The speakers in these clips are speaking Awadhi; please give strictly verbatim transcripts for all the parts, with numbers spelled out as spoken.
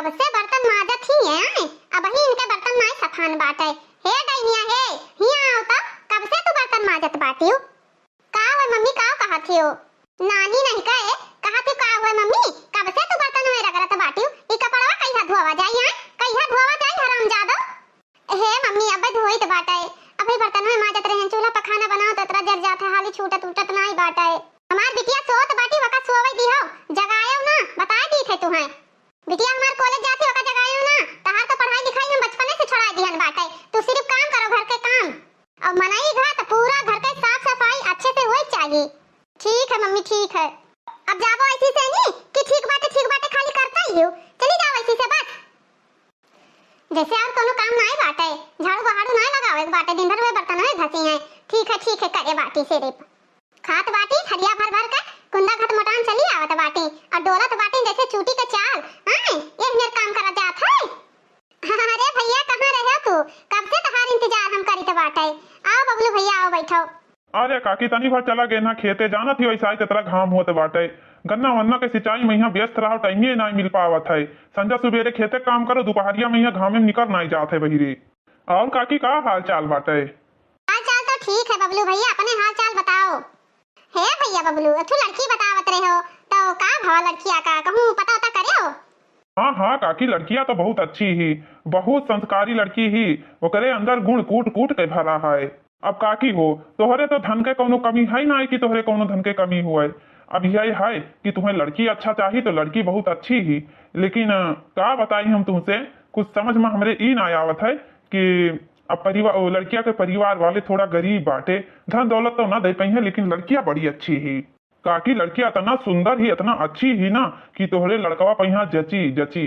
कब से बर्तन माजत ही हैं, अबहीं इनके बर्तन नाई सफान बाटे। हे डैनिया हे, हियाँ आओ तो, कब से तू बर्तन माजत बाटिउ? का होय मम्मी, का कहत हियो? नानी नहीं कहे, कहत हियो का होय मम्मी, कब से तू बर्तन में रगड़त बाटिउ? ई कपड़वा कहिया धोवा जाई, हैं? कहिया धोवा जाई, हरामजादो? हे मम्मी, अबे धोइत बाटे, अबे बर्तन में माजत रहेन, चूल्हा पर खाना बनाओ तो इतना जर जात है, हाली छूटत उटत नाई बाटे। हमार बिटिया सोत बाटी, वका सोवे दिहो, जगायो ना, बताए दी थे तुहें। बिटिया हमार कॉलेज जाती, वका जगायो ना, तहार तो पढ़ाई लिखाई हम बचपने से छोड़ाई दिहन बाटे, तू सिर्फ काम करो, घर के काम। और मनई घा तो पूरा घर के साफ सफाई अच्छे से होई चाहिए। ठीक है मम्मी, ठीक है। अब जाबो ऐसी से नहीं कि ठीक बाटे, ठीक बाटे खाली करता ही हो, चली जाओ ऐसी से बस। जैसे और कोनो काम नाई बाटे, झाड़ू बहाड़ू नाई लगावे के बाटे, दिन भर वे बर्तन में घसी हैं। ठीक है, ठीक है, करे बाटी सिर्फ। खात बाटी थरिया भर भर के, कुंदा घट मोटान चली आवत बाटी और डोलत बाटी जैसे चूटी के चाल। आए, ये मेर काम करा जात है। अरे भैया, कहाँ रहे तू? कब से तहार इंतजार हम करित बाटे। आओ बबलू भैया, आओ बैठो। अरे काकी, तनी भर चला गए ना खेते, जानत ही वैसा ही तेतरा घाम होत बाटे। गन्ना वन्ना के सिंचाई में यहाँ व्यस्त रहो, टाइमे नाई मिल पावत है। संझा सुबेरे खेते काम करो, दोपहरिया में यहाँ घामे में निकर नाई जात है बहिरे। और काकी, का हाल चाल बाटे? हाल चाल तो ठीक है बबलू भैया, अपने हाल चाल बताओ। हे भैया बबलू, तू लड़की बतावत रहे हो, तो का भवा लड़किया का, कहूँ पता उता करे हो? हाँ, हाँ, काकी, लड़किया तो बहुत अच्छी ही, बहुत संस्कारी लड़की ही, ओकरे अंदर गुण कूट कूट के भरा है। अब काकी हो, तोहरे तो धन के कौनो कमी है ना कि तोहरे कौनो धन के कमी हुए। अब यही है कि तुम्हें लड़की अच्छा चाही तो लड़की बहुत अच्छी ही, लेकिन, अ, का बताई हम तुमसे, कुछ समझ में हमरे ई ना आवत है कि अब परिवार, ओ, लड़किया के परिवार वाले थोड़ा गरीब बाटे, धन दौलत तो ना दे पइहें, लेकिन लड़किया बड़ी अच्छी ही। काकी, लड़किया इतना सुंदर ही, इतना अच्छी ही ना कि तोहरे लड़कवा पहिया जची, जची।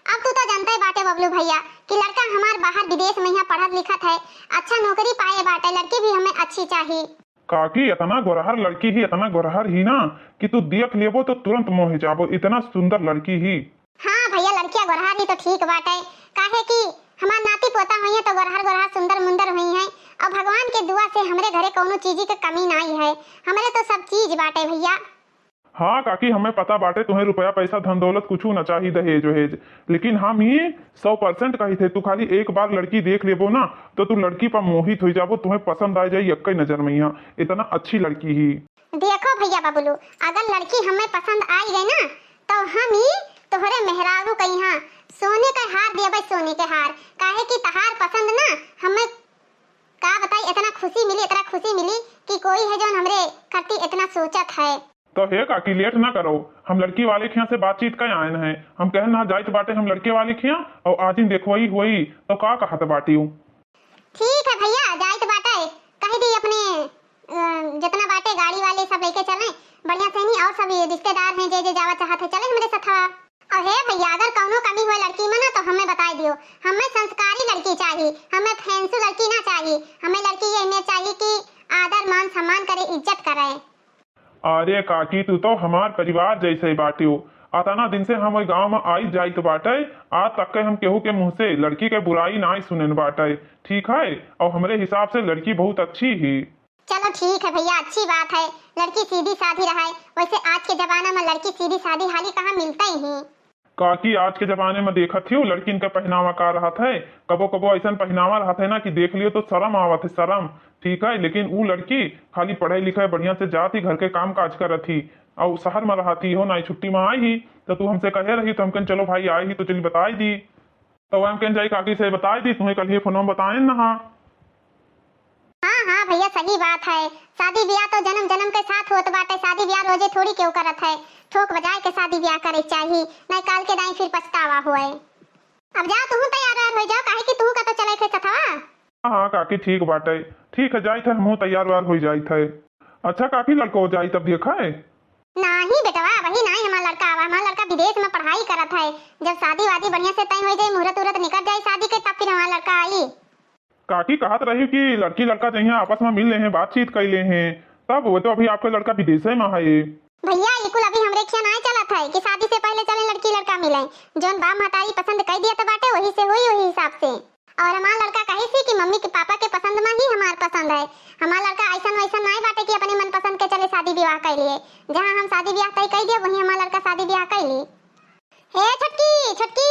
अब तू तो जानते बाटे बबलू भैया कि लड़का हमार बाहर विदेश में यहाँ पढ़त लिखत है, अच्छा नौकरी पाए बाटे, लड़की भी हमें अच्छी चाही। काकी, इतना गोरहर लड़की ही, इतना गोरहर ही ना कि तू देख लेबो तो तुरंत मोह जाबो, इतना सुंदर लड़की ही। हाँ भैया, लड़किया गोरहर ही तो ठीक बाटे, काहे कि हमार नाती पोता होइहें तो गोरहर गोरहर सुंदर मुंदर होइहें। और भगवान के दुआ से हमरे घरे कौनो चीजी के कमी नाई है, हमरे तो सब चीज बाटे भैया। हाँ काकी, हमें पता बाटे तुम्हें रुपया पैसा धन दौलत कुछू न चाही दहेज वहेज, लेकिन हम ही सौ परसेंट कही थे, तू खाली एक बार लड़की देख लेबो ना तो तू लड़की पर मोहित हो जाबो, तुम्हें पसंद आ जाई एक नजर में। यहाँ इतना अच्छी लड़की ही। देखो भैया बबलू, अगर लड़की हमें पसंद आई गई ना तो हम ही तोहरे मेहरारू के यहाँ सोने के हार देबे, सोने के हार, काहे कि तहार पसंद ना हमें का बताई, इतना खुशी मिली, इतना खुशी मिली कि कोई है जौन हमरे खातिर इतना सोचत है। तो हे काकी, लेट ना करो, हम लड़की वाले के यहाँ से बातचीत कर आयन हैं। हम कहन ना जाइत बाटे हम लड़के वाले के यहाँ, और आजिन देखवई हुई तो का कहत बाटी उ? ठीक है भैया, जाइत बाटे, कह दी अपने, अ, जितना बाटे गाड़ी वाले सब लेके चलें, बढ़िया से नहीं, और सब ये रिश्तेदार हैं जे जे जावा चाहत है चले हमरे सथवा। और हे भैया, अगर कौनो कमी हुए लड़की में ना तो हमें बताई दियो, हमें संस्कारी लड़की चाही, हमें फैंसू लड़की ना चाही, हमें लड़की ये में चाही कि आदर मान सम्मान करे, इज्जत करे। अरे काकी, तू तो हमार परिवार जैसे बाटियो। अतना दिन से हम ओई गांव में आई जाइत बाटे, आज तक के हम केहू के मुंह से लड़की के बुराई नाई सुनेन बाटे, ठीक है? और हमरे हिसाब से लड़की बहुत अच्छी ही। चलो ठीक है भैया, अच्छी बात है, लड़की सीधी साधी रहे। वैसे आज के जमाना में लड़की सीधी साधी हाली कहाँ मिलते ही। काकी, आज के जमाने में देखत हियो लड़किन का पहनावा का रहत है, कबो कबो ऐसन पहनावा रहत है ना कि देख लियो तो शर्म आवत है, शर्म। ठीक है, लेकिन ऊ लड़की खाली पढ़े लिखे बढ़िया से जात ही, घर के काम काज करत ही, और शहर में रहत ही हो ना, छुट्टी में आई ही तो तू हमसे कहे रही तो हम कहन चलो भाई आए ही तो चली बताई दी। तो हम कहन जाई काकी से बताई दी, तुम्हें कल ही फोन में बताए ना। हाँ हाँ भैया, सही बात है। शादी ब्याह तो जन्म जन्म के साथ होत बाटे, शादी ब्याह रोजे थोड़ी केहू करत है। ठोक बजाए के शादी ब्याह करे चाही, नहीं काल के दाई फिर पछतावा होए। अब जाओ तुहू तैयार वैयार हो जाओ, काहे कि तुहू का तो चले के सथवा। हाँ हाँ काकी, ठीक बाटे, ठीक है, जाइत है, हमहू तैयार वैयार हो जाइत है। अच्छा काकी, लड़को जाई तब देखा है। नाही बेटवा, वही नाही हमार लड़का आवा, हमार लड़का विदेश में पढ़ाई करत है। जब शादी वादी बढ़िया से तय हो जाई, मुहूर्त उहूर्त निकल जाई शादी के, तब फिर हमार लड़का आई। काकी कहत रही कि लड़की लड़का जहिया आपस में मिल ले हैं, बातचीत कर ले हैं, तब वो तो अभी आपका लड़का विदेशे में है। भैया, ई कुल अभी हमरे खिया नाय चलत है कि शादी से पहले चले लड़की लड़का मिले। जौन बाप महतारी पसंद कर दिया तो बाटे, वही से होई, वही हिसाब से। और हमार लड़का कहे सी कि मम्मी के पापा के पसंद में ही हमार पसंद है। हमार लड़का ऐसन वैसन नाय बाटे कि अपने मनपसंद के चले शादी विवाह कर लिए। जहाँ हम शादी ब्याह तय कर दिए, वहीं हमार लड़का शादी ब्याह कर ली। हे छोटकी, छोटकी,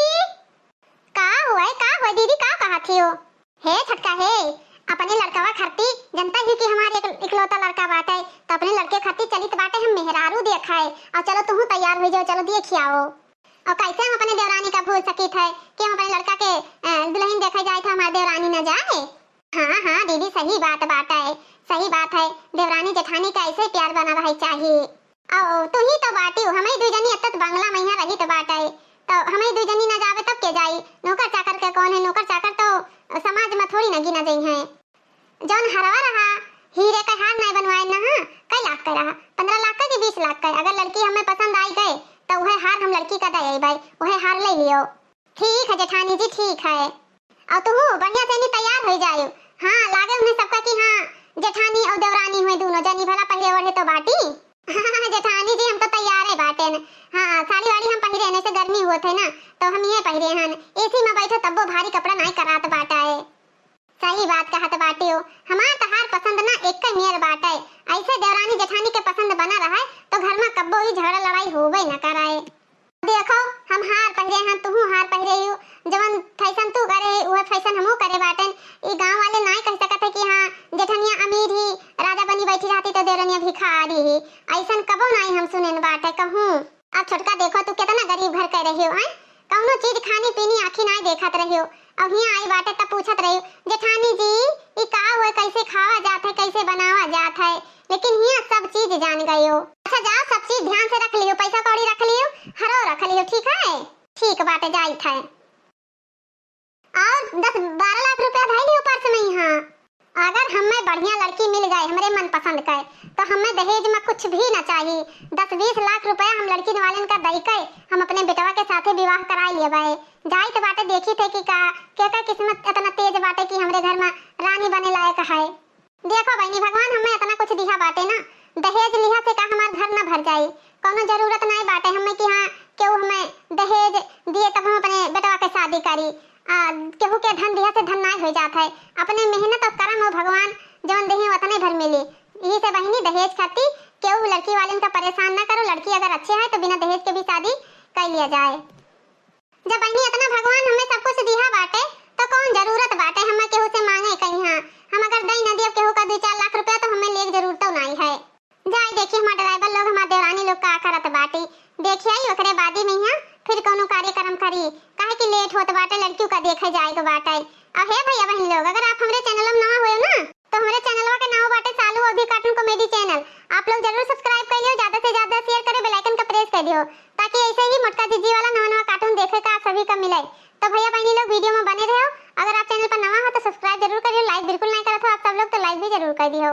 हे, अपने लड़कवा खरती, जनता ही कि हमार एक इकलौता लड़का बाटे, तो अपने लड़के खरती चलित बाटे हम मेहरारू देखाए। और चलो तुहू तैयार होइ जाओ, चलो देखि आओ। और कैसे हम अपने देवरानी का भूल सकित है कि हम अपने लड़का के, अ, दुल्हन देखे जाए तो हमार देवरानी न जाए। हाँ, हाँ दीदी, सही बात बाटे, सही बात है। देवरानी जेठानी का ऐसे प्यार बना रहे चाहिए। और तू ही तो बाटी हो, हमही दुई जनी अत्तत बंगला में यहाँ रहित बाटे, तो हमही दुई जनी न जावे तब के जाई? नौकर चाकर के कौन है? नौकर चाकर तो समाज में थोड़ी न गिना जइहैं। जौन हरवा रहा, हीरे का हार नाय बनवाए न, हाँ, कई लाख का रहा, पन्द्रह लाख का कि बीस लाख का? अगर लड़की हमें पसंद आई गए, तो वह हार हम लड़की का दे अइबै, वह हार ले लियो। ठीक है जेठानी जी, ठीक है। और तू बढ़िया से नहीं तैयार हो जायो। हाँ, लागे उन्हें सबका कि हाँ, जेठानी और देवरानी हुए दोनों जनी, भला पहिरे ओढ़े तो बाटी। हाँ जेठानी जी, हम तो तैयार है बाटेन। हाँ, साड़ी वाड़ी हम पहिरे हैं, ऐसे गर्मी होत है ना, तो हम ये पहिरे हन। एसी में बैठो तब्बो भारी कपड़ा नाय करात बाटा है। सही बात कहत बाटी हो, हमार तहार पसंद ना एक मेर बाटे। ऐसे देवरानी जेठानी के पसंद बना रहे तो घर में कब्बो ही झगड़ा लड़ाई होबे न कराए। देखो, हम हार पहिरे हन, तुहू हार पहिरे हो, जवन फैशन तू करे है, उहे फैशन हमहू करे बाटेन। ई गांव वाले नाय कह सकत है कि हाँ, जेठनिया अमीर ही, राजा बनी बैठी रहती तो देवरनिया भिखारी ही। ऐसन कबो नाय हम सुनेन बाटे कहूँ। अब छोटका देखो, तू कितना गरीब घर के रही हो, हैं? कौनो चीज खानी पीनी आँखी नाय देखत रही हो। अब हियाँ आई बाटे तब पूछत रही हो, "जेठानी जी, ई का हुए, कैसे खावा जात है, कैसे बनावा जात है?" लेकिन हियाँ सब चीज जान गई हो। अच्छा जाओ, सब चीज ध्यान से रख लियो, पैसा कौड़ी रख लियो, हरो रख लियो, ठीक है? ठीक बाटे, जाइत है। और दस बारह लाख रुपया धइली ऊपर से नहीं, हाँ। अगर हमें बढ़िया लड़की मिल जाए हमरे मनपसंद के, तो हमें दहेज में कुछ भी ना चाहिए। दस बीस लाख रुपया हम लड़की वालन का दई के हम अपने बेटवा के साथे विवाह कराई लेबे। जाइत बाटे, देखित है कि का, केकर किस्मत इतना तेज बाटे कि हमरे घर में रानी बने लायक है। देखो बहिनी, भगवान हमें इतना कुछ दिहा बाटे ना, दहेज लिहा से का हमार घर ना भर जाई? कौनो जरूरत नाय बाटे हमें कि हाँ, केहू हमें दहेज दिए तब हम अपने बेटवा के शादी करी। आ, केहू के धन दिहा से धन नाय हो जात है। अपने मेहनत और करम और भगवान जौन देहे उतने भर मिली। यही से बहिनी, दहेज खाती केहू लड़की वालन का परेशान ना करो। लड़की अगर अच्छे है तो बिना दहेज के भी शादी कर लिया जाए। जब बहिनी इतना भगवान हमें सब कुछ दिहा बाटे, तो कौन जरूरत बाटे हमें केहू से मांगे कहीं? हाँ, हम अगर दई ना दियब केहू का दो चार लाख रुपया, तो हमें लेके जरूरतो नाई है। जाई देखी हमार ड्राइवर लोग, हमार देवरानी लोग का करत बाटी, देखी आई ओकरे बादी में यहाँ फिर कौनो कार्यक्रम करी, काहे कि लेट होत बाटे, लड़कियों का देखे जाए के बाटे। अब हे भैया बहन लोग, अगर आप हमरे चैनल में नवा हुए ना, तो हमरे चैनलवा के नाम बाटे सालू अवधी कार्टून कॉमेडी चैनल। आप लोग जरूर सब्सक्राइब कर लियो, ज्यादा से ज्यादा शेयर करे, बेल आइकन का प्रेस कर दियो, ताकि ऐसे ही मोटका जिज्जी वाला नवा नवा कार्टून देखे का आप सभी का मिले। तो भैया बहनी लोग वीडियो में बने रहो। अगर आप चैनल पर नवा हो तो सब्सक्राइब जरूर करियो, लाइक बिल्कुल नहीं करत हो आप सब लोग तो लाइक भी जरूर कर दियो।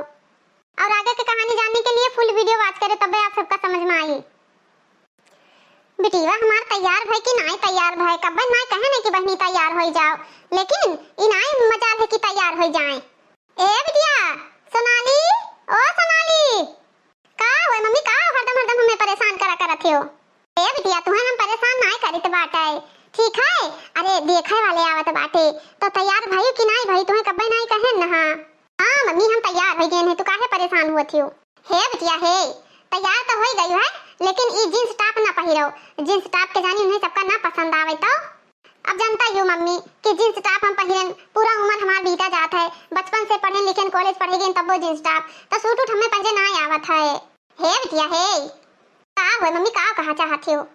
और आगे की कहानी जानने के लिए फुल वीडियो वॉच करें, तबे आप सबका समझ में आई। बिटिया हमार तैयार भय कि नाय तैयार भय, कब्बे नाय कहे नहीं कि बहनी तैयार होई जाओ, लेकिन ई नाय मजाल है कि तैयार होई जाए। ए बिटिया, सोनाली, ओ सोनाली, का हुए मम्मी, का हरदम हरदम हमें परेशान करा करत हो? ए बिटिया, तुहे हम परेशान नाय करित बाटे, ठीक है? अरे देखे वाले आवत बाटे, तो तैयार भई कि नाय भई, तुहे कब्बे नाय कहे न हा। हाँ मम्मी, हम तैयार हो गए हैं, तू काहे परेशान हुआ थियो? हे बिटिया हे, तैयार तो हो गई है, लेकिन ई जींस टॉप ना पहिरो। जींस टॉप के जानी उन्हें सबका ना पसंद आवे तो। अब जानता ही हो मम्मी कि जींस टॉप हम पहिरन, पूरा उम्र हमार बीता जात है, बचपन से पढ़े लिखे कॉलेज पढ़े गए तब वो जींस टॉप, तो सूट उट हमें पहले ना आवत है। हे बिटिया हे, का हुए मम्मी, का कहा चाहत हो?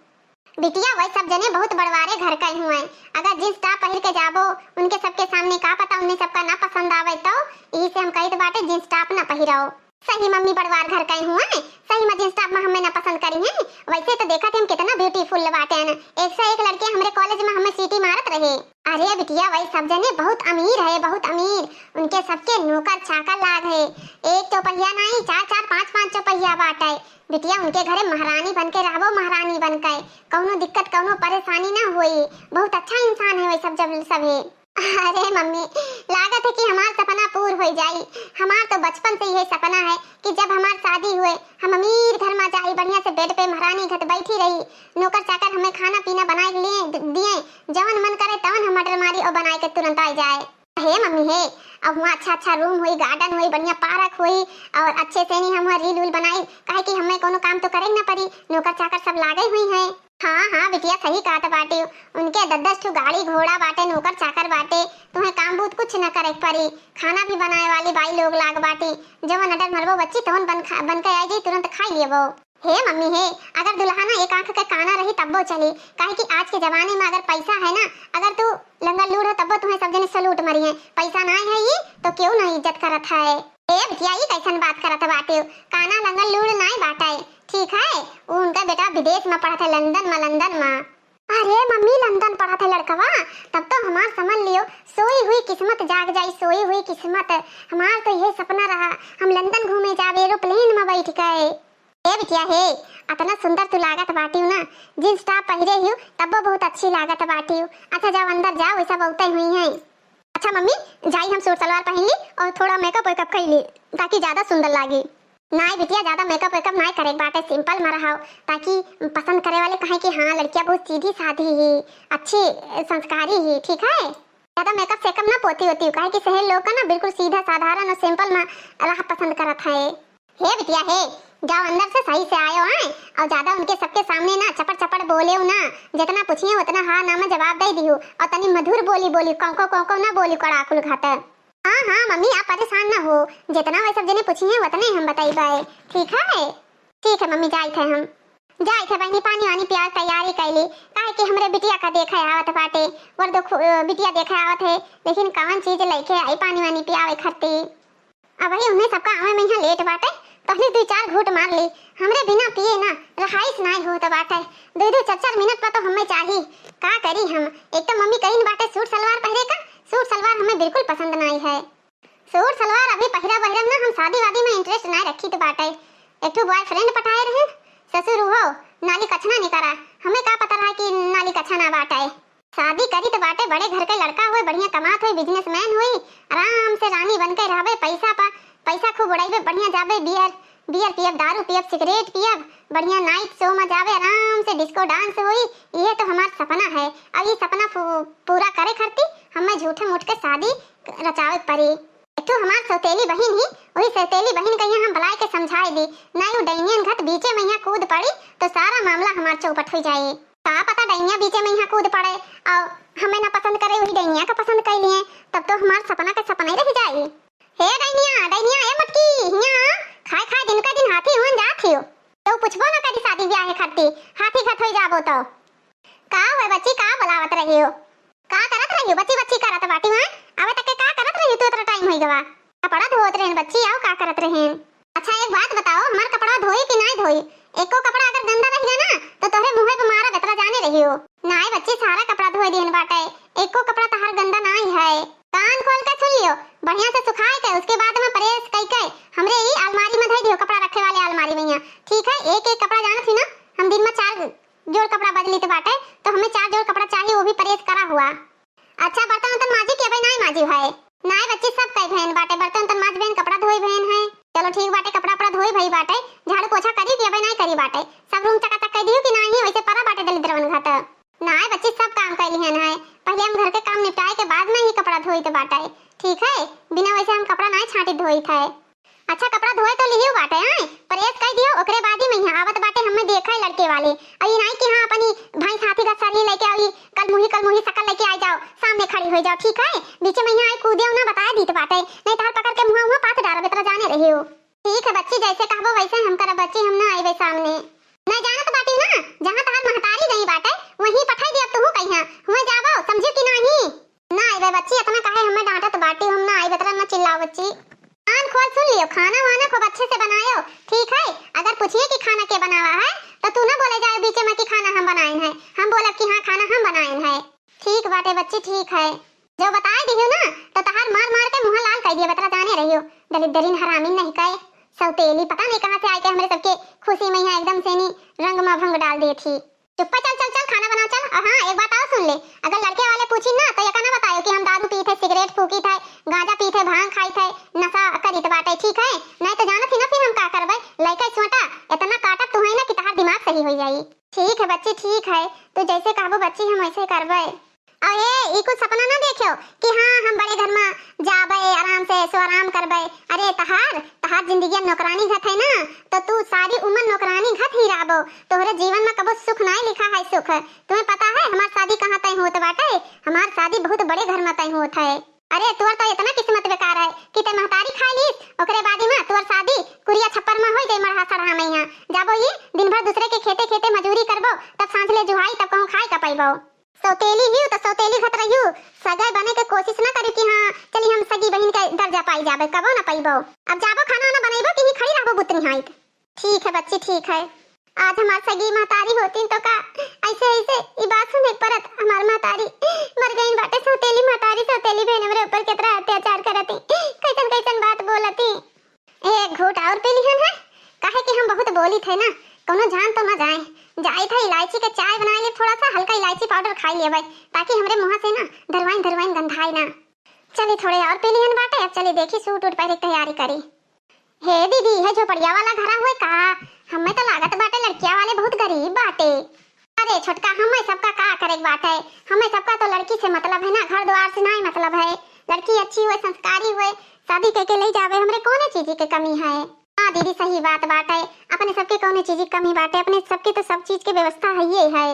बिटिया, वही सब जने बहुत बड़वारे घर के हुए, अगर जींस टॉप पहिर के जाबो उनके सबके सामने, का पता उन्हें सबका ना पसंद आवे, तो यही से हम कहित बाटे जींस टॉप ना पहिरो। सही मम्मी, बड़वार घर के हुए, सही में जींस टॉप में हमें ना पसंद करी हैं। वैसे तो देखा थे हम कितना ब्यूटीफुल बाटे हैं, एक से एक लड़के हमरे कॉलेज में हमें सीटी मारत रहे। अरे बिटिया, वही सब जने बहुत अमीर है, बहुत अमीर, उनके सबके नौकर चाकर लाग है, एक चौपहिया नहीं, चार चार पाँच पाँच चौपहिया बाटे। बिटिया, उनके घरे महारानी बन के रहबो, महारानी बन के, कौनो दिक्कत, कौनो परेशानी ना होई। बहुत अच्छा इंसान है वही सब, जब सब है। अरे मम्मी, लागत है कि हमार सपना पूर हो जाई। हमार तो बचपन से यही सपना है कि जब हमार शादी हुए, हम अमीर घर में जाई, बढ़िया से बेड पे महारानी घट बैठी रही, नौकर चाकर हमें खाना पीना बनाए के लिए द-, दिए, जवन मन करे तवन हम ऑर्डर मारी और बनाए के तुरंत आ जाए। हे मम्मी हे, अब वहाँ अच्छा अच्छा रूम होई, गार्डन होई, बढ़िया पार्क होई और अच्छे से नहीं हम वहाँ रील उल बनाई, काहे कि हमें कोनो काम तो करे ना पड़ी, नौकर चाकर सब लागे हुई हैं। हाँ हाँ बिटिया, सही कहत बाटी, उन के दस दस ठो गाड़ी घोड़ा बाटे, नौकर चाकर बाटे, तुहें काम बूत कुछ न करे के पड़ी। खाना भी बनाए वाली बाई लोग लाग बाटी, जवन order मरबो बच्ची तवन बन खा-, बन के आई जाई, तुरंत खाई लेबो। हे मम्मी हे, अगर दुल्हना एक आंख के काना रही तब्बो चली, काहे कि आज के जमाने में अगर पैसा है ना, अगर तू लंगड़ लूड़ हो तब्बो तुहें सब जने salute मरिहें। पैसा नाई है ई तो केहू ना इज्जत करत है। ए बिटिया, ई कैसन बात करत बाटे? काना लंगड़ लूड़ नाई बाटे, ठीक है? उ उनका बेटा विदेश में पढ़त है, लंदन में, लंदन में। अरे मम्मी, लंदन पढ़त है लड़कवा, तब तो हमार समझ लियो सोई हुई किस्मत जाग जाई, सोई हुई किस्मत। हमार तो यह सपना रहा, हम लंदन घूमे जावे aeroplane में बैठ के। ए बिटिया हे, अतना सुंदर तू लागत बाटियो ना, jeans top पहिरे हियो तब्बो बहुत अच्छी लागत बाटियो। अच्छा जाओ अंदर जाओ, वैसा बहुते हुई हैं। अच्छा मम्मी, जाई हम सूट सलवार पहन ली और थोड़ा makeup वेकअप कर ली, ताकि ज्यादा सुंदर लागी। नाई बिटिया, ज्यादा makeup वेकअप नाई करे के बाटे, simple में रहो, ताकि पसंद करे वाले कहें कि हाँ लड़कियाँ बहुत सीधी साधी ही, अच्छी संस्कारी ही, ठीक है? ज्यादा makeup सेकअप ना पोती होती, काहे कि शहर लोग का ना बिल्कुल सीधा साधारण और simple में रहा पसंद करत है। हे बिटिया हे, जाओ अंदर से सही से आयो आए, और ज्यादा उनके सबके सामने ना चपड़ चपड़ बोलेउ ना, जितना पूछिए उतना हाँ ना में जवाब दे दियो, और तनी मधुर बोली बोली, कौको कौको ना बोली कड़ाकुल घात। हाँ हाँ मम्मी, आप परेशान ना हो, जितना वह सब जने पूछिए उतने हम बताइबे, ठीक है? ठीक है मम्मी, जाइत है हम, जाइत है बहनी, पानी वानी पियावे तैयारी कैली, काहे कि हमरे बिटिया का देखे आवत बाटे, वर दो खु-, बिटिया देखे आवत है, लेकिन कौन चीज लेके आई पानी वानी पियावे खरती। अबही उन्हें सबका आवे में यहाँ late बाटे, पहले दुई चार घूँट मार ली। हमरे बिना पिए ना रहाइस नाई होत बाटे। दुई दुई चार चार मिनट पर तो हमें चाही। का करी हम? एक तो मम्मी कहिन बाटे सूट सलवार पहिरे का, सूट सलवार हमें बिल्कुल पसंद नाई है। सूट सलवार अभी पहिरा पहिरब ना, हम शादी वादी में interest नाई रखी तो बाटे। एक ठो boyfriend पटाए रहे, ससुर उहो नाली कछना निकरा, हमें का पता रहा कि नाली कछना बाटे। शादी करी त बाटे बड़े घर के लड़का होई, बढ़िया कमात होई, businessman होई, आराम से रानी बन के रहबे, पैसा पा, पैसा खूब उड़ाइबे, बढ़िया जाबे beer, beer पियब, दारू पियब, सिगरेट पियब, बढ़िया night show में जाबे, आराम से disco dance होई। ये तो हमार सपना है। अब ये सपना फू-, पूरा करे खातिर हमें झूठे मूठ के शादी रचावे के पड़ी। एक ठो हमार सौतेली बहिन ही, वही सौतेली बहिन के यहाँ हम बुलाए के समझाए दी, नहीं वो डैनियन घत बीचे में यहाँ कूद पड़ी तो सारा मामला हमार चौपट हो जाए। का पता डैनिया बीचे में यहाँ कूद पड़े और हमें ना पसंद करे, वही डैनिया का पसंद कर लिए, तब तो हमार सपना का सपना ही रह जाए। हे डैनिया, डैनिया, ए मटकी, हियाँ आ, खाए खाए दिन का दिन हाथी हुन जात हियो। तो पूछबो ना करी शादी ब्याह खातिर, हाथी घत हो जाबो तो। का हुए बच्ची, का बुलावत रही हो? का करत रही हो बच्ची, बच्ची करत बाटी हुए? अबे तक के का करत रही तू, इतना time होई गवा? कपड़ा धोत रहन बच्ची, आओ का करत रहन? अच्छा एक बात बताओ, हमार कपड़ा धोई कि नाई धोई? एको कपड़ा अगर गंदा रह गया ना तो तोहरे मुँहे पे मारा बेतरा जाने रही हो। नाई बच्ची, सारा कपड़ा धोए दिहन बाटे, एको कपड़ा तहार गंदा नाई है। कान खोल के सुन लियो, बढ़िया से सुखाए के उसके बाद में press कई के हमरे ई अलमारी में धई दियो, कपड़ा रखे वाले अलमारी में यहाँ, ठीक है? एक एक कपड़ा जानत ही ना, हम दिन में चार जोड़ कपड़ा बदलित बाटे, तो हमें चार जोड़ कपड़ा चाहिए, वो भी press करा हुआ। अच्छा, बर्तन उर्तन माजी कि अबे नाई माजी है? नाई बच्ची, सब कई भयन बाटे, बर्तन उर्तन माज भयन, कपड़ा धोई भयन है। चलो ठीक बाटे, कपड़ा उपड़ा धोई भई बाटे, झाड़ू पोछा करी कि अबे नाई करी बाटे? सब room चकाचक कई दियो कि नाई, वैसे परा बाटे दलिद्रवन घात। नाई बच्ची, सब काम कई लिहन है, पहले हम घर के काम निपटाए के बाद में ही कपड़ा धोइत बाटे, ठीक है? बिना वैसे हम कपड़ा नाई छांटित धोइत है। अच्छा, कपड़ा धोए तो लिहियो बाटे, हैं? Press कई दियो, ओकरे बाद ही में यहाँ आवत बाटे, हमें देखा है लड़के वाले। और ये नहीं कि हाँ, अपनी भैंस हाथी का सरही लेके आई, कल मुही, कल मुही शकल लेके आ जाओ, सामने खड़ी हो जाओ, ठीक है? बीच में यहाँ आई कूदे ना, बताया दीत बाटे, नहीं तहार पकड़ के मुँहा, मुँहा पाथ डारब, इतना जाने रही हो। ठीक है बच्ची, जैसे कहबो वैसे हम करब बच्ची, हम ना आइबे सामने। नहीं जानत बाटी ना, जहाँ तहार महतारी गई बाटे, वहीं पठाई दिया तू कहिया, हुए जाबो, समझियो कि नहीं? ना आइबे बच्ची, इतना काहे हमें डांटत बाटी, हम ना आइबे, इतना ना चिल्लाओ बच्ची। कान खोल सुन लियो, खाना वाना खूब अच्छे से बनायो, ठीक है? अगर पूछिए कि खाना के बनावा है, तो तू ना बोले जाए बीच में कि खाना हम बनाएन है, हम बोलब कि हाँ, खाना हम बनाएन है। ठीक बाटे बच्ची, ठीक है। जो बताए दियो ना, तो तहार मार मार के मुँह लाल कर दिया, बतरा जाने रहियो। दलिद्दरिन हरामी नहीं कहे, सौतेली पता नहीं कहाँ से आके हमरे सबके खुशी में यहाँ एकदम से नी रंग में भंग डाल दिए थी। चुप्पा चल, चल, चल, खाना बनाओ, चल। और हाँ, एक बात और सुन ले, अगर लड़के वाले पूछी ना, तो ये ना बतायो कि हम दारू पीत है, सिगरेट फूकीत है, गांजा पीत है, भांग खाइत है, नशा करीत बाटे, ठीक है? नहीं तो जानत ही ना फिर हम का करबे। लइका छोटा, इतना काटब तू है ना कि तहार दिमाग सही हो जाई। ठीक है बच्ची, ठीक है, तू जैसे कहबो बच्ची, हम वैसे करबे। और ये, ई कुछ सपना ना देखियो कि हाँ, हम बड़े घर में जाबे, आराम से ऐशो आराम करबे। अरे तहार, तहार जिंदगी नौकरानी घत है ना, तो तू सारी उम्र नौकरानी घत ही रहबो। तोहरे जीवन में कबो सुख नाई लिखा है सुख। तुम्हें पता है हमार शादी कहाँ तय होत बाटे, हमार शादी बहुत बड़े घर में तय होत है। अरे, तोर तो इतना किस्मत बेकार है कि ते महतारी खाए लीस, ओकरे बाद में तोर शादी कुरिया छप्पर में होई जाई, मड़हा सड़हा में। यहाँ जाबो ही, दिन भर दूसरे के खेते खेते मजूरी करबो, तब सांझ ले जुहाई, तब कहूँ खाए का पइबो। सौतेली हियो तो सौतेली घत रहियो, सगाई बने के कोशिश ना करियो कि हाँ, चली हम सगी बहिन का दर्जा पाई जाबे, कबो ना पइबो। अब जाबो खाना वाना बनइबो कि ही खड़ी रहबो बुतनी हाइत। ठीक है बच्ची, ठीक है। आज हमार सगी महतारी होती तो का ऐसे ऐसे ई बात सुने के परत। हमार महतारी मर गईन बाटे, सौतेली महतारी, सौतेली बहन हमरे ऊपर कितना अत्याचार करती, कैसन कैसन बात बोलती। एक घूट और पी लिहन है, काहे कि हम बहुत बोली थे ना, कोनो जान तो ना जाए। जाई था इलायची के चाय बनाए ले, थोड़ा सा हल्का इलायची पाउडर खाई लेबै, ताकि हमरे मुँह से ना धरवाइन धरवाइन गंधाए ना। चली थोड़े और पी लिहन बाटे, अब चली देखी सूट उट पहरे के तैयारी करी। हे दीदी, है झोपड़िया वाला घरा हुए का? हमें तो लागत बाटे लड़किया वाले बहुत गरीब बाटे। अरे छोटका, हमें सबका का करे के बाटे, हमें सबका तो लड़की से मतलब है ना, घर द्वार से नाहीं मतलब है। लड़की अच्छी हुए, संस्कारी हुए, शादी करके ले जावे, हमरे कौने चीज के कमी है? हाँ दीदी, सही बात बाटे, अपने सबके कौने चीज की कमी बाटे, अपने सबके तो सब चीज के व्यवस्था है ये है।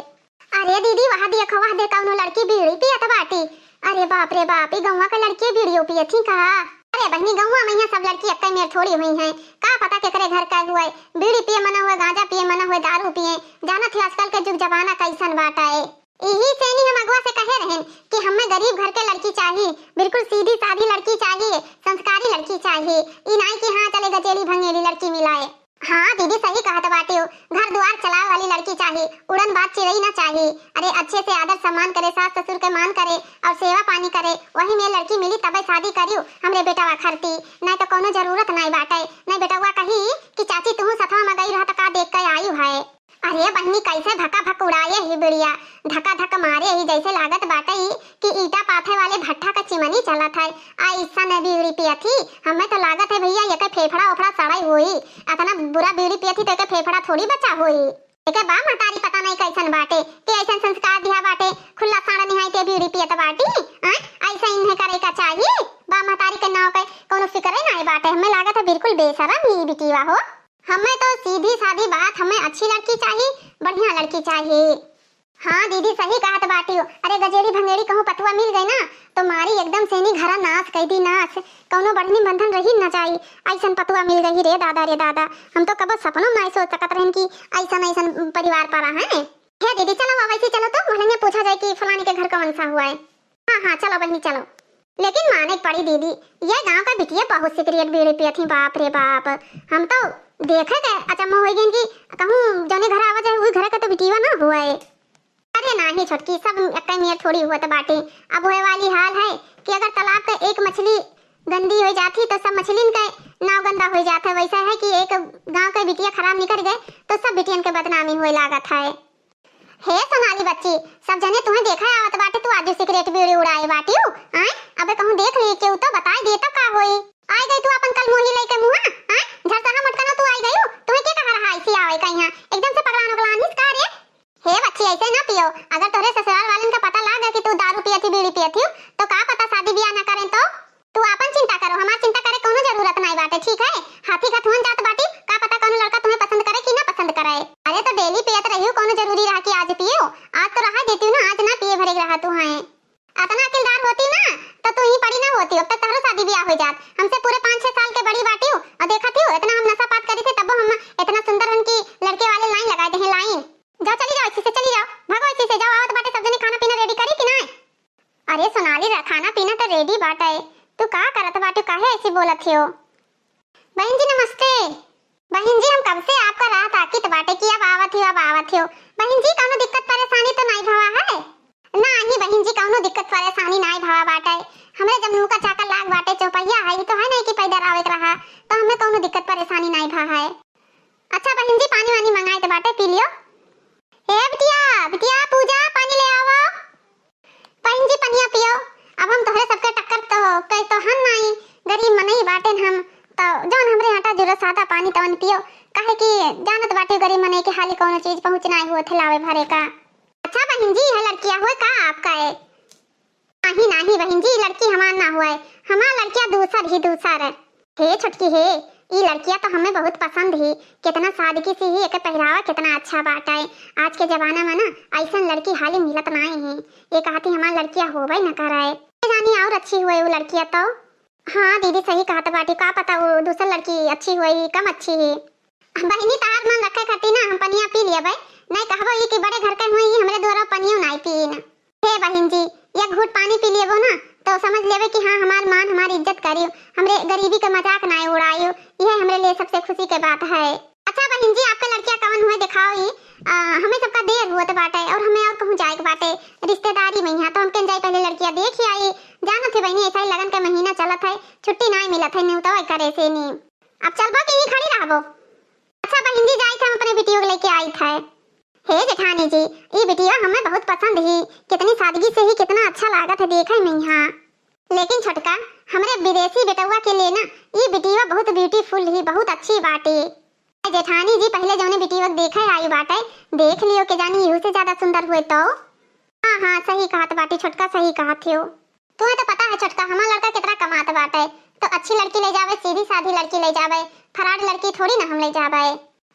अरे दीदी, वहाँ देखो, वहाँ देखो, कौनो लड़की बीड़ी पियत बाटी। अरे बाप रे बाप, ई गौवा के लड़की बीड़ियो पियत ही का? अरे बहिनी, गौवा में यहाँ सब लड़की एक्के मेर थोड़ी हुई हैं। का पता केकरे घर का हुए, बीड़ी पिए मना हुए, गांजा पिए मना हुए, दारू पिए। जानत ही आजकल के जुग जमाना कैसन बाटा है। इही से नी हम अगुआ से कहे रहन कि हमें गरीब घर के लड़की चाहिए, बिल्कुल सीधी सादी लड़की चाहिए, संस्कारी लड़की चाहिए। ई नाई कि हाँ चले गजेली भंगेली लड़की मिलाए। हाँ दीदी, सही कहत बाटियो, घर दुआर चलावे वाली लड़की चाही, उड़न बाज चिरई ना चाही। अरे अच्छे से आदर सम्मान करे, सास ससुर के मान करे और सेवा पानी करे, वही में लड़की मिली तबे शादी करियो हमरे बेटवा खरती, नहीं तो कोनो जरूरत नहीं बाटे। नहीं बेटवा कही कि चाची तुहू सथवा में गई रहा तो का देख के आयु है। अरे बहिनी, कैसे भका भक उड़ाए ही बिड़िया, धका धक मारे ही, जैसे लागत बाटे ही कि ईटा पाथे वाले भट्ठा का चिमनी चलत है। ऐसन बीड़ी पियत ही, हमें तो लागत है भैया, एके फेफड़ा ओफड़ा सड़ाई होई। अतना बुरा बीड़ी पियत ही तो एके फेफड़ा थोड़ी बचा होई। एके बाप महतारी पता नहीं कैसन बाटे, के ऐसन संस्कार दिया बाटे, खुला साड़ा निहाई ते बीड़ी पियत बाटी। आय, ऐसा इन्हें करे का चाहिए? बाप महतारी के नाव के कोनो फिक्र ही नहीं बाटे। हमें लागत है बिल्कुल बेशरम ही बिटिया हो। हमें तो सीधी सादी बात, हमें अच्छी लड़की चाहिए, बढ़िया लड़की चाहिए। हाँ दीदी, सही कहत बाटियो। अरे गजेड़ी भंगेड़ी कहूँ पतुआ मिल गई ना, तो मारी एकदम से नी घरा नाश कई दी नाश। कौनो बढ़नी बंधन रही न जाई। ऐसन पतुआ मिल गई रे दादा, रे दादा। हम तो कबो सपनों में नहीं सोच सकत रहन कि ऐसन ऐसन परिवार परा है। हे दीदी, चलो अब ऐसे चलो तो मोहल्ले में पूछा जाए कि फलानी के घर कौन सा हुआ है। हाँ हाँ, चलो बहिनी चलो। लेकिन माने के पड़ी दीदी, ये गांव का बिटिया बहुत सिगरेट बीड़ी पियत ही, बाप रे बाप। हम तो देखे के अचम्मो हो गए कि कहूँ जौने घर आवा जाए, वही घर का तो बिटिया ना हुआ है। अरे नाही छोटकी, सब एक्के नियर थोड़ी हुआ तो बाटे। अब होए वाली हाल है कि अगर तालाब का एक मछली गंदी हो जाती तो सब मछलिन का नाव गंदा हो जाता है। वैसा है कि एक गांव का बिटिया खराब निकल गए तो सब बिटियन के बदनामी हुए लागत है। हे सोनाली बच्ची, सब जने तुहें देखा आवत बाटे, तू आजू सिगरेट बीड़ी उड़ाए बाटियो, आय? अबे कहूँ देख ली केहू तो बताई दे तब का होई। आई गई तू अपन कल मोही लइके मुहा, आय? झरसहा मोटकनो तू आई गयू, तुहें के कहा रहा ऐसी आवे का यहाँ? एकदम से पगलान उगलान हिस का रे? हे बच्ची, ऐसे ना पियो, अगर तोहरे ससुराल वालन का पता लाग गया कि तू दारू पियत ही, बीड़ी पियत ही, तो का पता शादी ब्याह ना करें तो? तू आपन चिंता करो, हमार चिंता करे कौनो जरूरत नाई बाटे, ठीक है? हाथी घथुअन जात बाटी, का पता कौनो लड़का तुम्हें पसंद करे कि ना पसंद करे। अरे तो डेली पियत रहियो, कौनो जरूरी रहा कि आज पियो? आज तो रहा देती ना, आज ना पिए भरे रहा तू है। अतना अकिलदार होती ना तो तू ही पड़ी ना होती, अब तक तहरो शादी ब्याह हो जात। हमसे पूरे पाँच छह साल के बड़ी बाटी हो और देखा थी इतना हम नशा पात करी थे, तब हम इतना सुंदर हन की लड़के वाले लाइन लगा दे हैं, लाइन। जाओ चली जाओ, अच्छे से चली जाओ, भागो अच्छे से जाओ, आवत बाटे सब जने खाना पीना रेडी करी कि ना? अरे सोनाली, रा-, खाना पीना तो रेडी बाटे, तू का करत बाटे, काहे ऐसी बोलत हो? बहिन जी नमस्ते। बहिन जी, हम कब से आपका राह ताकित बाटे कि अब आवत हो, अब आवत हो। बहिन जी, कौनो दिक्कत परेशानी तो नाई भवा है? नाही बहिन जी, कौनो दिक्कत परेशानी नाई भवा बाटे। हमरे जब नूका चाकर लाग बाटे, चौपहिया है, तो है नहीं कि पैदल आवे के रहा, तो हमें कौनो दिक्कत परेशानी नाई भा है। अच्छा बहिन जी, पानी वानी मंगाए तो बाटे, पी लियो। ए बिटिया, बिटिया पूजा, पानी ले आवो। बहिन जी, पनिया पियो। अब हम तोहरे सबके टक्कर तो, के तो हन नाई, गरीब मनई बाटेन हम, तो जौन हमरे आटा जुरा सादा पानी तवन पियो, काहे कि जानत बाटे गरीब मनई के हाली कौनो चीज पहुँच नाई हुआ थे लावे भरे का। अच्छा बहिन जी, यह लड़किया हुए का आपका है? नाही, नाही बहिन जी, लड़की हमार ना हुआ है, हमार लड़किया दूसर ही दूसर है। हे छोटकी हे, ई लड़किया तो हमें बहुत पसंद ही, कितना सादगी से ही, एके पहरावा कितना अच्छा बाटे। आज के जमाना में ना ऐसन लड़की हाली मिलत नाई है। ये कहती हमार लड़किया होबे न करे, के जानी और अच्छी हुए वो लड़किया तो। हाँ दीदी, सही कहत बाटी, का पता वो दूसर लड़की अच्छी हुए ही, कम अच्छी ही। बहिनी, तहार मन रखे खातिर ना हम पनिया पी लियबे, नहीं कहबो ई कि बड़े घर के हुए ही, हमरे द्वारा पनियो नाई पीन। हे बहिन जी, एक घूट पानी पी लेबो ना, तो समझ लेबे कि हाँ, हमार मान, हमार इज्जत करियो, हमरे गरीबी के मजाक नाई उड़ाइयो, यह हमरे लिए सबसे खुशी के बात है। अच्छा बहिन जी, आपका लड़किया कवन हुए दिखाओ ही, आ, हमें सबका देर होत बाटे और हमें और कहूँ जाए के बाटे रिश्तेदारी में यहाँ, तो हम केन जाई पहले लड़किया देख ही आई। जानत है बहिनी, ऐसा ही लगन के महीना चलत है, छुट्टी नाई मिलत है, न्यू तो करे से नी। अब चलबो कि यहीं खड़ी रहबो? अच्छा बहिन जी, जाइत है, हम अपने बिटियो के लेके आइत है। हे जेठानी जी, ई बिटिया हमें बहुत पसंद ही, कितनी सादगी से ही कितना अच्छा लागत है देखे में यहाँ। लेकिन छोटका, हमरे विदेशी बेटवा के लिए ना ई बिटिया बहुत beautiful ही, बहुत अच्छी बाटी। ए जेठानी जी, पहले जौने बिटिया के देखे आई बाटे, देख लियो, के जानी इहू से ज्यादा सुंदर हुए तो। हाँ हाँ, सही कहत बाटी छोटका, सही कहत हो। तुम्हें तो पता है छोटका, हमार लड़का कितना कमात बाटे, तो अच्छी लड़की ले जावे, सीधी साधी लड़की ले जावे, फराड लड़की थोड़ी ना हम ले जावे।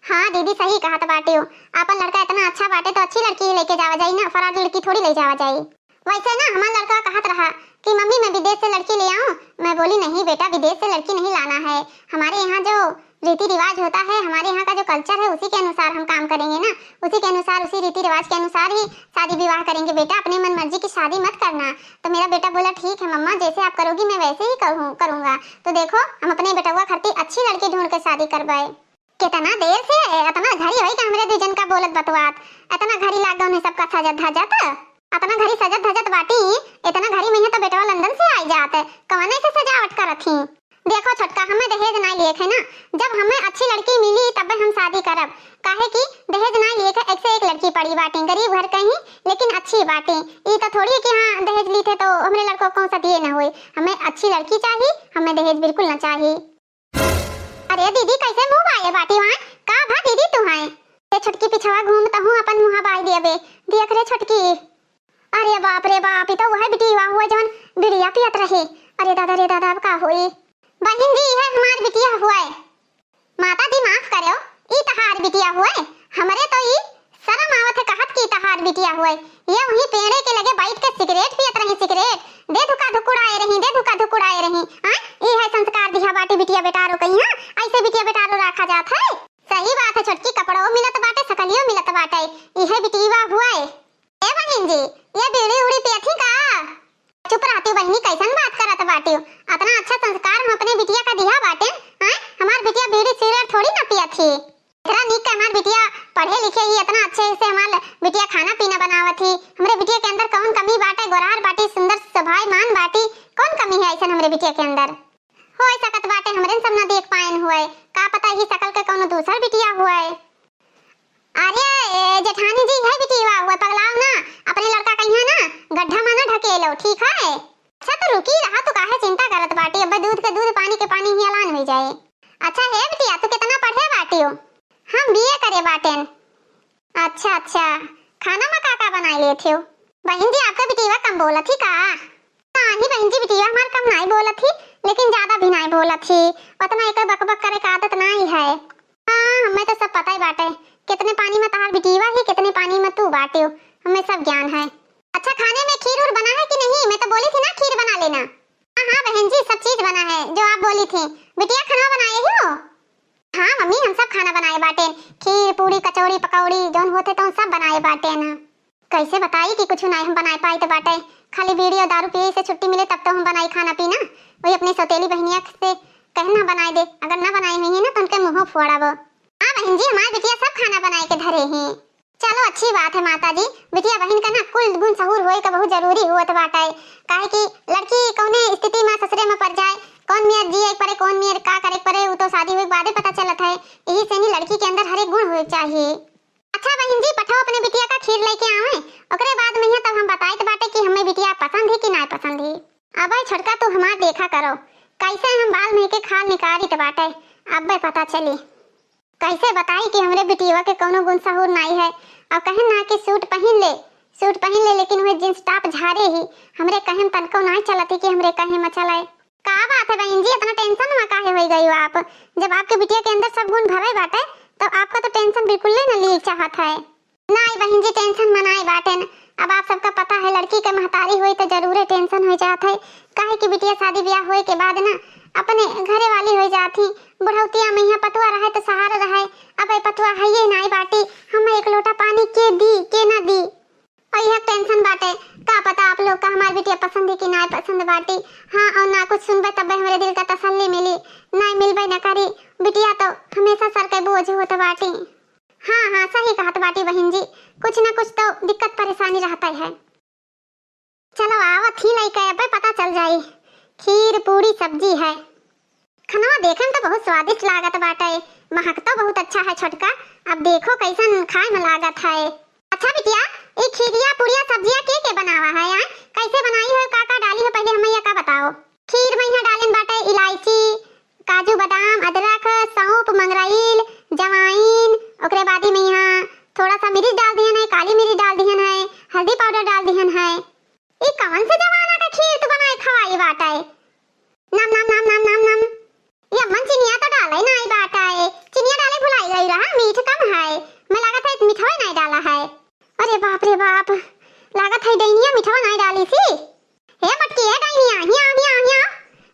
हाँ दीदी, सही कहत बाटियो, आपन लड़का इतना अच्छा बाटे तो अच्छी लड़की ही लेके जावा जाई ना, फराड लड़की थोड़ी ले जावा जाई। वैसे ना हमार लड़का कहत रहा कि मम्मी, मैं विदेश से लड़की ले आऊं। मैं बोली, नहीं बेटा, विदेश से लड़की नहीं लाना है, हमारे यहाँ जो रीति रिवाज होता है, हमारे यहाँ का जो culture है, उसी के अनुसार हम काम करेंगे ना, उसी के अनुसार, उसी रीति रिवाज के अनुसार ही शादी विवाह करेंगे बेटा, अपनी मन मर्जी की शादी मत करना। तो मेरा बेटा बोला, ठीक है मम्मा, जैसे आप करोगी मैं वैसे ही करूँ करूँगा। तो देखो, हम अपने बेटवा खातिर अच्छी लड़की ढूंढ के शादी करवाए। कितना देर से, इतना घड़ी होई कि हमरे दू जन का बोलत बतवात, इतना घड़ी लाग गए उन्हें सबका सजत धजत, इतना घड़ी सजत धजत बाटी, इतना घड़ी में तो बेटवा लंदन से आई जात, कवन ऐसे सजावट करत ही। देखो छोटका, हमें दहेज नाई लिए है ना, जब हमें अच्छी लड़की मिली तब हम शादी करब, काहे कि दहेज नाई लिए है, एक से एक लड़की पड़ी बाटी, गरीब घर कहीं लेकिन अच्छी बाटी। ई तो थोड़ी है कि हाँ दहेज ली थे तो हमरे लड़कों कौन सा दिए ना हुए, हमें अच्छी लड़की चाहिए, हमें दहेज बिल्कुल ना चाहिए। अरे दीदी, कैसे मुँह बाए बाटी वहाँ? का भा दीदी तू है? ए छोटकी, पिछवा घूम तहूँ अपन मुँह बाए दियबे। देख रे छोटकी। अरे बाप रे बाप, ई तो वह बिटिया हुआ जौन बिड़िया पियत रहे। अरे दादा रे दादा, अब का होई? बहिन जी, यह हमार बिटिया हुआ है। माता जी माफ करो, ई तहार बिटिया हुआ है। हमरे तो ई शर्म आवत है कहत कि तहार बिटिया हुए। ये वहीं पेड़े के लगे बैठ के सिगरेट पियत रही, सिगरेट। दे धुका धुकुड़ाए रही, दे धुका धुकुड़ाए रही। हाँ, ई है संस्कार दिहा बाटी बिटिया बेटारो कहीं, हाँ? ऐसे बिटिया बेटारो रखा जात है? सही बात है छोटकी, कपड़ो मिलत बाटे, सकलियो मिलत बाटे। ई है बिटिया हुए। ए बहिन जी, ये बीड़ी उड़ी पियत ही का? चुप रहती बहिनी, कैसन बात करत बाटियो? अतना अच्छा संस्कार हम अपने बिटिया का दिहा बाटेन, हैं? हमार बिटिया बीड़ी सिगरेट थोड़ी ना पियत ही। इतना नीक के हमार बिटिया पढ़े लिखे ही, इतना अच्छे से हमार बिटिया खाना पीना बनावत ही। हमरे बिटिया के अंदर कौन कमी बाटे? गोरार बाटी, सुंदर स्वभावमान बाटी, कौन कमी है ऐसन हमरे बिटिया के अंदर? हो सकत बाटे हमरे सब ना देख पाएन हुए, का पता ही सकल के कौनो दूसर बिटिया हुए। अरे ए, जेठानी जी, है बिटिया हुए, पगलाओ ना, अपने लड़का कहिया ना गड्ढा में ना ढकेलो, ठीक है? अच्छा तो रुकी रहा, तू काहे चिंता करत बाटी? अब दूध के दूध, पानी के पानी ही ऐलान हो जाए। अच्छा हे बिटिया, तू कितना पढ़े बाटियो? हम बीए करे बाटेन। अच्छा अच्छा, खाना में का का बनाए लेत हो? बहिन जी, आपका बिटिया कम बोलत ही का? नाही बहिन जी, बिटिया हमार कम नाही बोलत ही, लेकिन ज्यादा भी नाही बोलत ही। उतना एकर बकबक करे का आदत नाही है। हाँ, हमें तो सब पता ही बाटे, कितने पानी में तहार बिटिया ही, कितने पानी में तू बाटियो, हमें सब ज्ञान है। अच्छा, खाने में खीर उर बना है कि नहीं? मैं तो बोली थी ना, खीर बना लेना। हाँ हाँ बहन जी, सब चीज बना है जो आप बोली थी। बिटिया, खाना बनाए हो? हाँ मम्मी, हम सब खाना बनाए बाटेन, खीर, पूरी, कचौड़ी, पकौड़ी जौन होते तौन सब बनाए बाटेन। कैसे बताई कि कुछ नाई हम बनाए पाइत बाटे, खाली बीड़ी और दारू पिए से छुट्टी मिले तब तो हम बनाई खाना पीना। वही अपनी सौतेली बहनिया से कहना बनाए दे, अगर ना बनाए हुई है ना तो उनके मुँह फोड़ब। हाँ बहन जी, हमार बिटिया सब खाना बनाए के धरे हैं। चलो अच्छी बात है माता जी, बिटिया बहिन का ना कुल गुण सहूर होए का बहुत जरूरी होत बाटे, काहे कि लड़की कौने स्थिति में ससुरे में पड़ जाए, कौन मेर जिए के पड़े, कौन मेर का करे के पड़े, उ तो शादी होए के बादे पता चलत है। यही से नी लड़की के अंदर हर एक गुण होए के चाहिए। अच्छा बहिन जी, पठाओ अपने बिटिया का खीर लेके आवे, ओकरे बाद में यहाँ तब हम बताइत बाटे कि हमें बिटिया पसंद है कि ना पसंद है। अबे छोटका, तू हमार देखा करो, कैसे हम बाल में के खाल निकालित बाटे, अबे पता चली। कैसे बताई कि हमरे बिटिया के कौनो गुण सहूर नाई है। अब कहें ना कि सूट पहन ले, सूट पहन ले, लेकिन वह जींस टॉप झारे ही। हमरे कहे में तनको नाई चलत ही कि हमरे कहे में चलाए। का बात है बहिन जी, इतना tension में काहे होई गई हो आप? जब आपके बिटिया के अंदर सब गुण भरे बाटे, तो आपका तो tension बिल्कुल ले ना लिए चाहत है। नाई बहिन जी, tension मनाई बाटेन। अब आप सबका पता है, लड़की के महतारी होई तो जरूरे tension हो जात है, काहे कि बिटिया शादी ब्याह होए के बाद ना अपने घरे वाली हो जात ही। बुढ़ौतिया में यहाँ पतुआ रहे तो सहारा रहे, अब ये पतुआ है ये नाई बाटी, हम एक लोटा पानी के दी के ना दी, और यह tension बाटे। का पता आप लोग का हमार बिटिया पसंद है कि नाई पसंद बाटी। हाँ, और ना कुछ सुनबे तब हमरे दिल का तसल्ली मिली, नाई मिलबे न करी। बिटिया तो हमेशा सर के बोझ होत बाटी। हाँ, हाँ, सही कहत बाटी बहिन जी, कुछ ना कुछ तो दिक्कत परेशानी रहता है। चलो आवत ही लइके, अबे पता चल जाई। खीर, पूड़ी, सब्जी है। खनवा देखे में तो बहुत स्वादिष्ट लागत बाटे, महक तो बहुत अच्छा है छोटका। अब देखो कैसन खाए में लागत है। अच्छा बिटिया, ई खीरिया, पूड़िया, सब्जिया के के बनावा है, आय? कैसे बनाई हो, का का डाली हो, पहले हमैया का बताओ। खीर में यहाँ डालेन बाटे इलायची, काजू, बादाम, अदरक, सौंफ, मंगरैल, जवाइन, ओकरे बाद में यहाँ थोड़ा सा मिर्च डाल दिहन है, काली मिर्च डाल दिहन है, हल्दी powder डाल दिहन है। ई कवन से जमाना का खीर तू बनाए खवाई बाटे? नम, नम, नम, नम, नम, नम। ये अम्मन चिनिया तो डाले नाई बाटे, चिनिया डाले भुलाई गई रहा, मीठ कम है। मैं लागत है मिठवा नाई डाला है। अरे बाप रे बाप, लागत है डैनिया मिठवा नाई डाली सी। हे मटकी, हे डैनिया, हिया, हिया, हिया।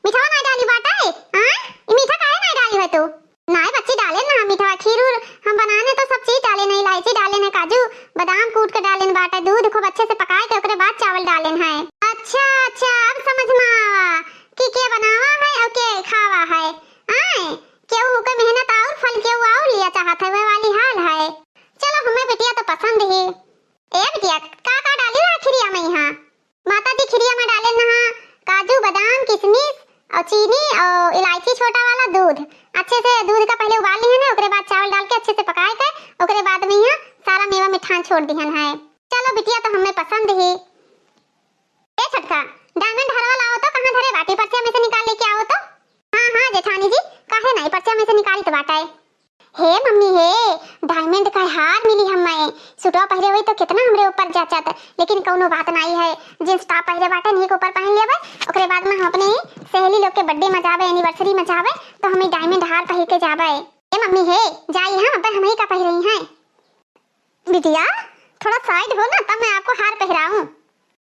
मिठवा नाई डाली बाटे, हाँ? ई मीठा काहे नाई डाली है तू? नाई बच्ची, डाले ना मीठवा, खीर उर हम बनाने तो सब चीज डाले ना, इलायची डाले ना, काजू, बादाम कूट के डाले ना बाटे, दूध खूब अच्छे से पकाए के ओकरे बाद चावल डाले ना है। अच्छा, अच्छा, अब समझ में आवा कि के बनावा है और के खावा है। आए, केहू के मेहनत और फल केहू और लिया चाहत है, वह वाली हाल है। चलो, हमें बिटिया तो पसंद ही। ए बिटिया, का का डाली हो खीरिया में यहाँ? माता जी खीरिया में डाले नहा काजू, बादाम, किशमिश और चीनी और इलायची छोटा वाला, दूध। अच्छे से दूध का पहले उबाल लिहन है, ओकरे बाद चावल डाल के अच्छे से पकाए के ओकरे बाद में यहाँ सारा मेवा मिठान छोड़ दिहन है। चलो बिटिया, तो हमें पसंद ही। ए छोटका, डायमंड हरवा लाओ तो, कहाँ धरे बाटी, पर्चिया में से निकाल लेके आओ तो। हाँ, हाँ जेठानी जी, काहे नहीं, पर्चिया में से निकाली तो बाटा है। हे मम्मी हे, डायमंड का हार मिली हमें। सुटवा पहिरे हुई तो कितना हमरे ऊपर जचत, लेकिन कौनो बात नाई है। जींस टॉप पहिरे बाटे, नीक ऊपर पहन लेबे, ओकरे बाद में हम अपने सहेली लोग के बर्थडे में जाबे, एनिवर्सरी में जाबे, तो हमें डायमंड हार पहिर के जाबे। ए मम्मी हे, जाई हम, अब हम ही का पहिरई हैं। बिटिया, थोड़ा साइड हो ना, तब मैं आपको हार पहिराऊं।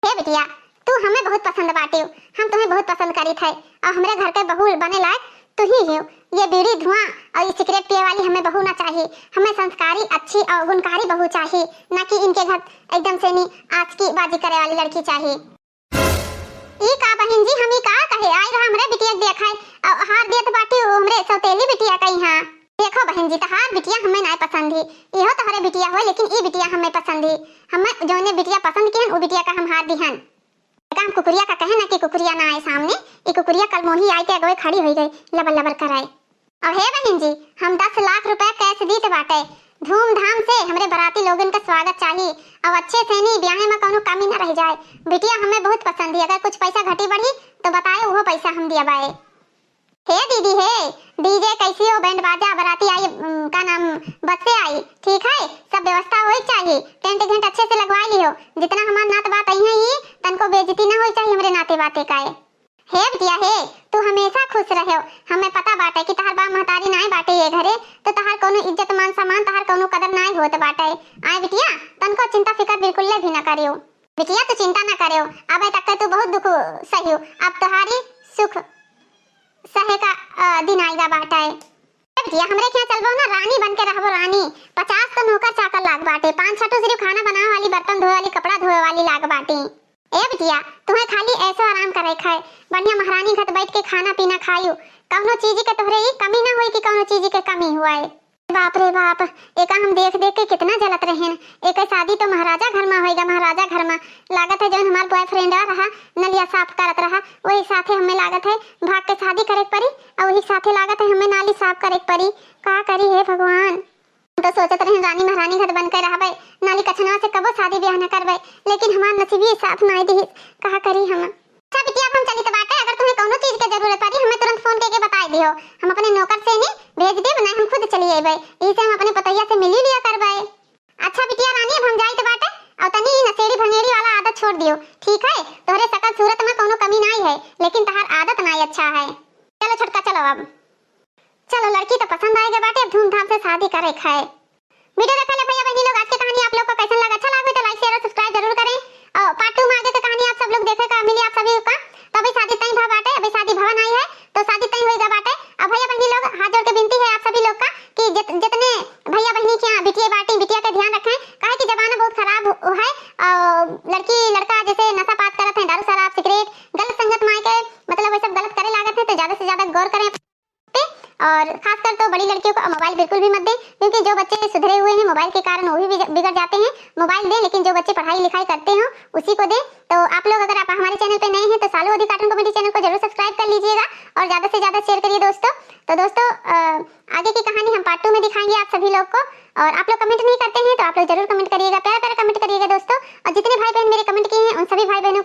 हे बिटिया, तू हमें बहुत पसंद बाटियो, हम तुम्हें बहुत पसंद करीत है, और हमरे घर के बहू बने लायक तू ही हो। ये बीड़ी धुआं और ये सिगरेट पिए वाली हमें बहू ना चाहिए, हमें संस्कारी, अच्छी और गुणकारी बहू चाहिए, ना कि इनके घर एकदम से नी आज की बाजी करे वाली लड़की चाहिए। ई का बहिन जी, हम ई का कहे आई रहा हमरे बिटिया के देखाए, और हार देत बाटियो हमरे सौतेली बिटिया का यहाँ। देखो बहिन जी, तहार बिटिया हमें नाय पसंद ही, इहो तोहरे बिटिया हो, लेकिन ई बिटिया हमें पसंद ही। हमें जौने बिटिया पसंद किहन, उ बिटिया का हम हार दिहन। एका हम कुकुरिया का कहे ना कि कुकुरिया ना आए सामने, ई कुकुरिया कल मोही आए के अगवे खड़ी होई गई, लबर लबर कराए। और हे बहिन जी, हम दस लाख रुपया कैश दीत बाटे, धूमधाम से हमरे बराती लोगन का स्वागत चाही, और अच्छे से नी ब्याहे में कौनो कमी ना रह जाए। बिटिया हमें बहुत पसंद ही, अगर कुछ पैसा घटी बढ़ी तो बताए, उहो पैसा हम दिया बाए। हे दीदी हे, डीजे कैसी हो, बैंड बाजा, बराती आई, उम, का नाम, बस से आई, ठीक है, सब व्यवस्था होई चाहिए, टेंट घेंट अच्छे से लगवा लियो, जितना हमार नात बात आई है ये, तनको बेइज्जती ना होई चाहिए हमरे नाते बाते का। हे बिटिया हे, तू हमेशा खुश रहो, हमें पता बाटे कि तहार बाप महतारी नाय बाटे ये घरे, तो तहार कौनो इज्जत मान सम्मान, तहार कौनो कदर नाय होत बाटे। आए बिटिया, तनको चिंता फिकर बिल्कुल ले भी ना करियो। बिटिया, तू चिंता ना करेव, अबे तक के तू बहुत दुख सहियो, अब तोहारी सुख सहे का, अ, दिन आइगा बाटे। ए बिटिया, हमरे के यहाँ चलबो ना, रानी बन के रहबो, रानी। पचास तो नौकर चाकर लाग बाटे, पाँच छठो सिर्फ खाना बनावे वाली, बर्तन धोए वाली, कपड़ा धोए वाली लाग बाटे। ए बिटिया, तुहे खाली ऐसो आराम करे खाए, बढ़िया महारानी घट बैठ के खाना पीना खायू, कौनो चीज के तोहरे ई कमी ना होई कि कौनो चीज के कमी हुआ है। बाप रे बाप, एका हम देख देख के कितना जलत रहेन। एके शादी तो महाराजा घर मा होइगा, महाराजा घर मा। लागत है जौन हमार boyfriend आ रहा, नलिया साफ करत रहा, वही साथे हमें लागत है भाग के शादी करे के पड़ी, और वही साथे लागत है हमें नाली साफ करे के पड़ी। का करी हे भगवान? हम तो सोचत रहेन रानी महारानी घर बन के रहबे, नाली कछनवा से कबो शादी ब्याह न करबे, लेकिन हमार नसीबिये साथ नाय दिहिस। का करी हम? अच्छा बिटिया, अब हम चलित बाटे, अगर तुम्हें कौनो चीज के जरूरत पड़ी, हमें तुरंत फोन करके बताई दियो, हम अपने नौकर से नी भेज देब, नहीं हम खुद चली अइबे, यही से हम अपने पतोहिया से मिली लिया करबे। अच्छा बिटिया रानी, अब हम जाइत बाटे, और तनी ई नशेड़ी भंगेड़ी वाला आदत छोड़ दियो, ठीक है? तोहरे शकल सूरत में कौनो कमी नाई है, लेकिन तहार आदत नाई अच्छा है। चलो छोटका, चलो अब। चलो, लड़की तो पसंद आए गए बाटे, अब धूमधाम से शादी करे खाए। वीडियो देखे ले भैया बहनी लोग, आज के कहानी आप लोग का कैसन लगा? अच्छा लगा तो like, share और subscribe जरूर करें। और part two में आगे के कहानी आप सब लोग देखे का मिली आप सभी का। तो अभी शादी तय भा बाटे, अभी शादी भवन आई है, तो शादी तय होएगा बाटे। अब भैया बहनी लोग, हाथ जोड़ के विनती है आप सभी लोग का कि जित-, जितने भैया बहनी के यहाँ बिटिया बाटी, बिटिया का ध्यान रखें, काहे कि जमाना बहुत खराब हो-, है। और लड़की लड़का जैसे नशा पात करत हैं, दारू शराब सिगरेट, गलत संगत माय के, मतलब, वही सब गलत करे लागत हैं, तो ज्यादा से ज्यादा गौर करें पे। और खासकर तो बड़ी लड़कियों को मोबाइल बिल्कुल भी मत दें, क्योंकि जो बच्चे सुधरे हुए हैं मोबाइल के कारण वो भी बिग-, बिगड़ जाते हैं। मोबाइल दें, लेकिन जो बच्चे पढ़ाई लिखाई करते हो उसी को दें। तो आप लोग अगर आप हमारे चैनल पे नए हैं तो सालू अवधी कार्टून कॉमेडी चैनल को जरूर सब्सक्राइब कर लीजिएगा और ज्यादा से ज्यादा शेयर करिए दोस्तों। तो दोस्तों, अ, आगे की कहानी हम part two में दिखाएंगे आप सभी लोग को। और आप लोग कमेंट नहीं करते हैं तो आप लोग जरूर कमेंट करिएगा, प्यारा प्यारा कमेंट करिएगा दोस्तों। और जितने भाई बहन मेरे कमेंट किए हैं उन सभी भाई बहनों